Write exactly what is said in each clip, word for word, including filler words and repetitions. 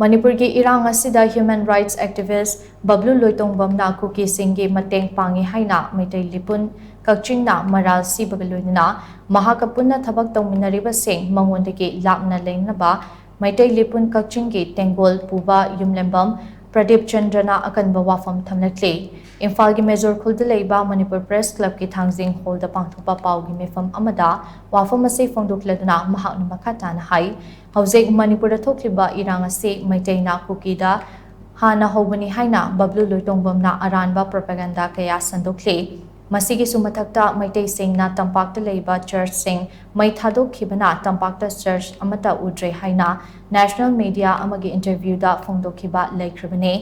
ꯃꯅꯤꯄꯨꯔꯒꯤ ꯏꯔꯥꯡ ꯑꯁꯤꯗ human rights activist ꯕꯕ꯭ꯂꯨ ꯂꯣꯏꯇꯣꯡꯕꯝꯅ ꯀꯨꯀꯤꯁꯤꯡꯒꯤ ꯃꯇꯦꯡ ꯄꯥꯡꯏ ꯍꯥꯏꯅ ꯃꯩꯇꯩ ꯂꯤꯄꯨꯟ ꯀꯛꯆꯤꯡꯅ ꯃꯔꯥꯜ ꯁꯤꯕꯒ ꯂꯣꯏꯅꯅ ꯃꯍꯥꯛꯀ ꯄꯨꯟꯅ ꯊꯕꯛ ꯇꯧꯃꯤꯟꯅꯔꯤꯕꯁꯤꯡ ꯃꯉꯣꯟꯗꯒꯤ ꯂꯥꯞꯅ ꯂꯩꯅꯕ ꯃꯩꯇꯩ ꯂꯤꯄꯨꯟ ꯀꯛꯆꯤꯡꯒꯤ ꯇꯦꯡꯒꯣꯜ ꯄꯨꯕ ꯌꯨꯝꯂꯦꯝꯕꯝ ꯄ꯭ꯔꯗꯤꯞ ꯆꯟꯗ꯭ꯔꯅ ꯑꯀꯟꯕ ꯋꯥꯐꯝ ꯊꯝꯂꯛꯂꯤ꯫ ꯏꯝꯐꯥꯜꯒꯤ ꯃꯦꯖꯣꯔ ꯈꯨꯜꯗ ꯂꯩꯕ ꯃꯅꯤꯄꯨꯔ ꯄ꯭ꯔꯦꯁ ꯀ꯭ꯂꯕꯀꯤ ꯊꯥꯡꯖꯤꯡ ꯍꯣꯜꯗ ꯄꯥꯡꯊꯣꯛꯄ ꯄꯥꯎꯒꯤ ꯃꯤꯐꯝ ꯑꯃꯗ ꯋꯥꯐꯝ ꯑꯁꯤ ꯐꯣꯡꯗꯣꯛꯂꯗꯨꯅ ꯃꯍꯥꯛꯅ ꯃꯈꯥ ꯇꯥꯅ ꯍꯥꯏ, ꯍꯧꯖꯤꯛ ꯃꯅꯤꯄꯨꯔꯗ ꯊꯣꯛꯂꯤꯕ ꯏꯔꯥꯡ ꯑꯁꯤ ꯃꯩꯇꯩꯅ ꯀꯨꯀꯤꯗ ꯍꯥꯟꯅ ꯍꯧꯕꯅꯤ ꯍꯥꯏꯅ ꯕꯕ꯭ꯂꯨ ꯂꯣꯏꯇꯣꯡꯕꯝꯅ ꯑꯔꯥꯟꯕ propaganda ꯀꯌꯥ ꯁꯟꯗꯣꯛꯂꯤ꯫ ꯃꯁꯤꯒꯤꯁꯨ ꯃꯊꯛꯇ ꯃꯩꯇꯩꯁꯤꯡꯅ ꯇꯝꯄꯥꯛꯇ ꯂꯩꯕ ꯆꯔꯆꯁꯤꯡ ꯃꯩ ꯊꯥꯗꯣꯛꯈꯤꯕꯅ ꯇꯝꯄꯥꯛꯇ ꯆꯔꯆ ꯑꯃꯠꯇ ꯎꯗ꯭ꯔꯦ ꯍꯥꯏꯅ national media ꯑꯃꯒꯤ interviewꯗ ꯐꯣꯡꯗꯣꯛꯈꯤꯕ ꯂꯩꯈ꯭ꯔꯕꯅꯤ꯫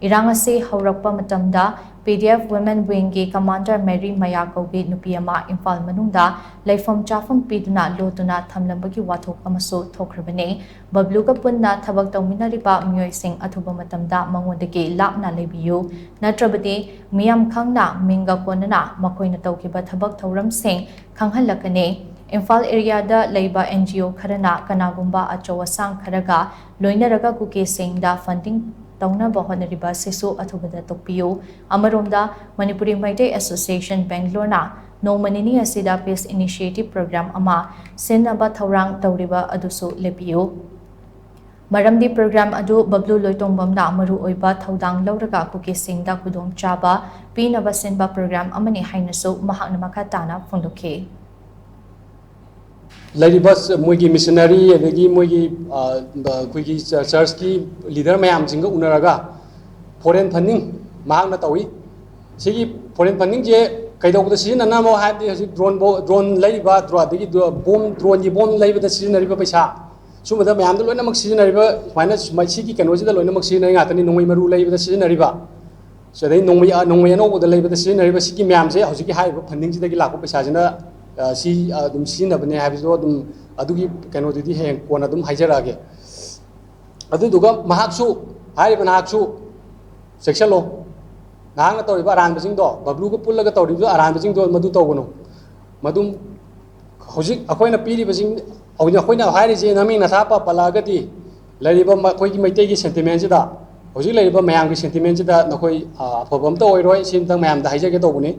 ꯏꯔꯥꯡ ꯑꯁꯤ ꯍꯧꯔꯛꯄ ꯃꯇꯝꯗ PDF women wingꯒꯤ commander ꯃꯦꯔꯤ ꯃꯌꯥ ꯀꯧꯕꯤ ꯅꯨꯄꯤ ꯑꯃ ꯏꯝꯐꯥꯜ ꯃꯅꯨꯡꯗ ꯂꯩꯐꯝ ꯆꯥꯐꯝ ꯄꯤꯗꯨꯅ ꯂꯣꯠꯇꯨꯅ ꯊꯝꯂꯝꯕꯒꯤ ꯋꯥꯊꯣꯛ ꯑꯃꯁꯨ ꯊꯣꯛꯈ꯭ꯔꯕꯅꯤ꯫ ꯕꯕ꯭ꯂꯨꯒ ꯄꯨꯟꯅ ꯊꯕꯛ ꯇꯧꯃꯤꯟꯅꯔꯤꯕ ꯃꯤꯑꯣꯏꯁꯤꯡ ꯑꯊꯨꯕ ꯃꯇꯝꯗ ꯃꯉꯣꯟꯗꯒꯤ ꯂꯥꯞꯅ ꯂꯩꯕꯤꯌꯨ, ꯅꯠꯇ꯭ꯔꯕꯗꯤ ꯃꯤꯌꯥꯝ ꯈꯪꯅ ꯃꯤꯡꯒ ꯀꯣꯟꯅꯅ ꯃꯈꯣꯏꯅ ꯇꯧꯈꯤꯕ ꯊꯕꯛ ꯊꯧꯔꯝꯁꯤꯡ ꯈꯪꯍꯜꯂꯛꯀꯅꯤ꯫ ꯏꯝꯐꯥꯜ areaꯗ ꯂꯩꯕ NGO ꯈꯔꯅ ꯀꯅꯥꯒꯨꯝꯕ ꯑꯆꯧ ꯑꯁꯥꯡ ꯈꯔꯒ ꯂꯣꯏꯅꯔꯒ ꯀꯨꯀꯤꯁꯤꯡꯗ funding ꯇꯧꯅꯕ ꯍꯣꯠꯅꯔꯤꯕ ꯑꯁꯤꯁꯨ ꯑꯊꯨꯕꯗ ꯇꯣꯛꯄꯤꯌꯨ꯫ ꯑꯃꯔꯣꯝꯗ ꯃꯅꯤꯄꯨꯔꯤ ꯃꯩꯇꯩ Association ꯕꯦꯡꯒ꯭ꯂꯣꯔꯅ ꯅꯣꯡꯃ ꯅꯤꯅꯤ ꯑꯁꯤꯗ peace initiative program ꯑꯃ ꯁꯤꯟꯅꯕ ꯊꯧꯔꯥꯡ ꯇꯧꯔꯤꯕ ꯑꯗꯨꯁꯨ ꯂꯦꯞꯄꯤꯌꯨ꯫ ꯃꯔꯝꯗꯤ program ꯑꯗꯨ ꯕꯕ꯭ꯂꯨ ꯂꯣꯏꯇꯣꯡꯕꯝꯅ ꯃꯔꯨꯑꯣꯏꯕ ꯊꯧꯗꯥꯡ ꯂꯧꯔꯒ ꯀꯨꯀꯤꯁꯤꯡꯗ ꯈꯨꯗꯣꯡꯆꯥꯕ ꯄꯤꯅꯕ ꯁꯤꯟꯕ program ꯑꯃꯅꯤ ꯍꯥꯏꯅꯁꯨ ꯃꯍꯥꯛꯅ ꯃꯈꯥ ꯇꯥꯅ ꯐꯣꯡꯗꯣꯛꯈꯤ꯫ ꯂꯩꯔꯤꯕ ꯃꯣꯏꯒꯤ missionary ꯑꯗꯒꯤ ꯃꯣꯏꯒꯤ ꯑꯩꯈꯣꯏꯒꯤ churchꯀꯤ leader ꯃꯌꯥꯝꯁꯤꯡꯒ ꯎꯅꯔꯒ foreign funding ꯃꯍꯥꯛꯅ ꯇꯧꯏ꯫ ꯁꯤꯒꯤ foreign fundingꯁꯦ ꯀꯩꯗꯧꯕꯗ ꯁꯤꯖꯤꯟꯅꯅꯕ ꯍꯥꯏꯔꯗꯤ ꯍꯧꯖꯤꯛ drone drone ꯂꯩꯔꯤꯕ ꯑꯗꯒꯤ bomb droneꯒꯤ bomb ꯂꯩꯕꯗ ꯁꯤꯖꯤꯟꯅꯔꯤꯕ ꯄꯩꯁꯥ ꯁꯨꯝꯕꯗ ꯃꯌꯥꯝꯗ ꯂꯣꯏꯅꯃꯛ ꯁꯤꯖꯤꯟꯅꯔꯤꯕ ꯁꯨꯃꯥꯏꯅ ꯁꯤꯒꯤ ꯀꯩꯅꯣꯁꯤꯗ ꯂꯣꯏꯅꯃꯛ ꯁꯤꯖꯤꯟꯅꯔꯤ ꯉꯥꯛꯇꯅꯤ꯫ ꯅꯣꯡꯃꯩ ꯃꯔꯨ ꯂꯩꯕꯗ ꯁꯤꯖꯤꯟꯅꯔꯤꯕ, ꯑꯗꯩ ꯅꯣꯡꯃꯩ ꯅꯣꯡꯃꯩ ꯑꯅꯧꯕꯗ ꯂꯩꯕꯗ ꯁꯤꯖꯤꯟꯅꯔꯤꯕ ꯁꯤꯒꯤ ꯃꯌꯥꯝꯁꯦ ꯍꯧꯖꯤꯛꯀꯤ ꯍꯥꯏꯔꯤꯕ fundingꯁꯤꯗꯒꯤ ꯂꯥꯛꯄ ꯄꯩꯁꯥꯁꯤꯅ ꯁꯤ ꯑꯗꯨꯝ ꯁꯤꯖꯤꯟꯅꯕꯅꯦ ꯍꯥꯏꯕꯁꯤꯗꯣ ꯑꯗꯨꯝ ꯑꯗꯨꯒꯤ ꯀꯩꯅꯣꯗꯨꯗꯤ ꯍꯌꯦꯡ ꯀꯣꯟꯅ ꯑꯗꯨꯝ ꯍꯥꯏꯖꯔꯛꯑꯒꯦ꯫ ꯑꯗꯨꯗꯨꯒ ꯃꯍꯥꯛꯁꯨ, ꯍꯥꯏꯔꯤꯕ ꯅꯍꯥꯛꯁꯨ ꯆꯦꯛꯁꯤꯜꯂꯣ꯫ ꯅꯍꯥꯛꯅ ꯇꯧꯔꯤꯕ ꯑꯔꯥꯟꯕꯁꯤꯡꯗꯣ, ꯕꯕ꯭ꯂꯨꯒ ꯄꯨꯜꯂꯒ ꯇꯧꯔꯤꯕ ꯑꯔꯥꯟꯕꯁꯤꯡꯗꯣ ꯃꯗꯨ ꯇꯧꯒꯅꯨ꯫ ꯃꯗꯨꯝ ꯍꯧꯖꯤꯛ ꯑꯩꯈꯣꯏꯅ ꯄꯤꯔꯤꯕꯁꯤꯡ, ꯍꯧꯖꯤꯛ ꯑꯩꯈꯣꯏꯅ ꯍꯥꯏꯔꯤꯁꯦ ꯅꯃꯤꯡ ꯅꯊꯥ ꯄ-, ꯄꯜꯂꯛꯑꯒꯗꯤ ꯂꯩꯔꯤꯕ ꯃ-, ꯑꯩꯈꯣꯏꯒꯤ ꯃꯩꯇꯩꯒꯤ sentimentꯁꯤꯗ, ꯍꯧꯖꯤꯛ ꯂꯩꯔꯤꯕ ꯃꯌꯥꯝꯒꯤ sentimentꯁꯤꯗ ꯅꯈꯣꯏ, ꯑ, ꯑꯐꯕ ꯑꯝꯇ ꯑꯣꯏꯔꯣꯏ꯫ ꯁꯤ ꯑꯝꯇꯪ ꯃꯌꯥꯝꯗ ꯍꯥꯏꯖꯒꯦ ꯇꯧꯕꯅꯤ꯫